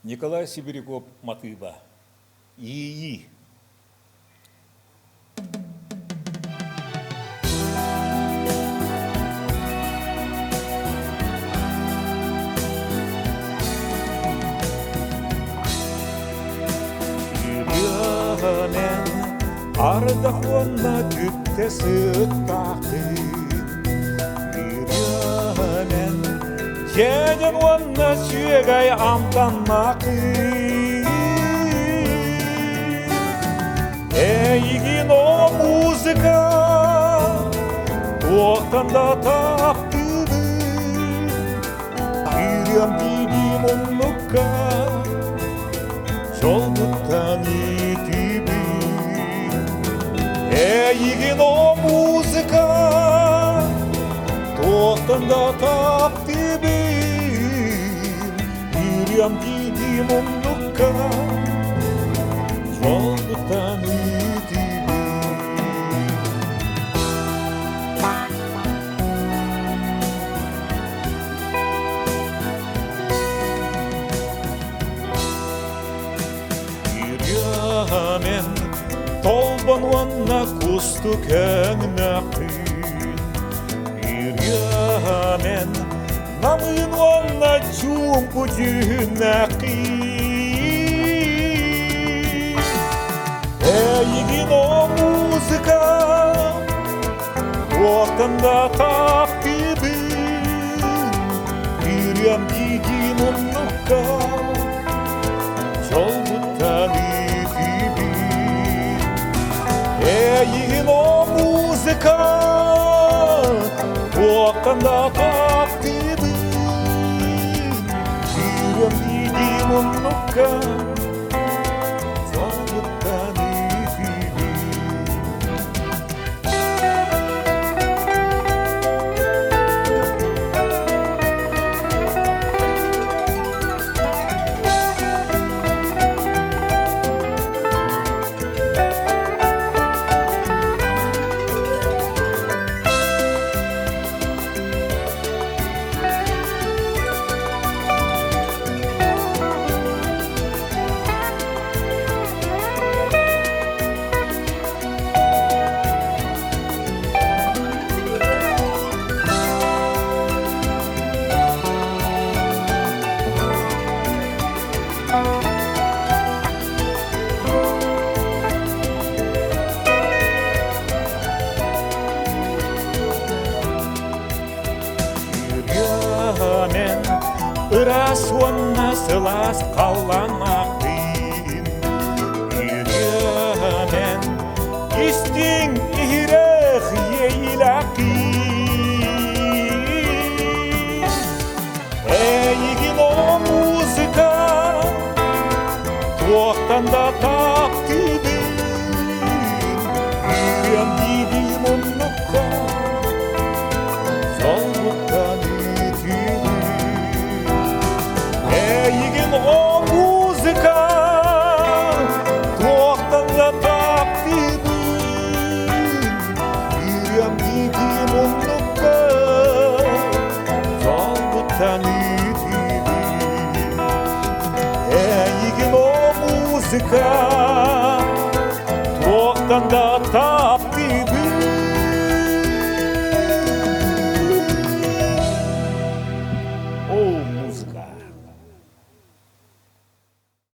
Николай Сибиряков матыыба. Иэйии. Ырыанан ардах уонна түптэ сыттаахтыы Ырыанан дьэдьэн уонна сүөгэй амтаннаахтыы Эйигин о музыка туохтан да таптыыбын Киириэм диибин оннукка Дьолбуттан иитибин Эйигин о музыка туохтан да таптыыбын Киириэм диибин оннукка Дьолбуттан иитибин Ырыамен толбон уонна кустук өҥнөөхпүн Ырыамен намыын уонна чуумпу дьүһүннээххин Эйигин о музыка Туохтан да таптыыбын Ырыам дии муннукка Дьолбуттан иитиибин Эйигин о музыка Туохтан да таптыыбын Ырыам дии муннукка Дьолбуттан иитиибин Ырыанан ыраас уонна сылаас халлааннаахтыын Ырыанан истиҥ иһирэх иэйиилээхтиин Эйигин о музыка туохтан да таптыыбын Ырыам диибин муннукка Солбуттан үтүүбүн Эйигин о музыка туохтан да таптыыбын Ырыам диибин муннукка Солбуттан үтүүбүн Эйигин о музыка туохтан да таптыыбын.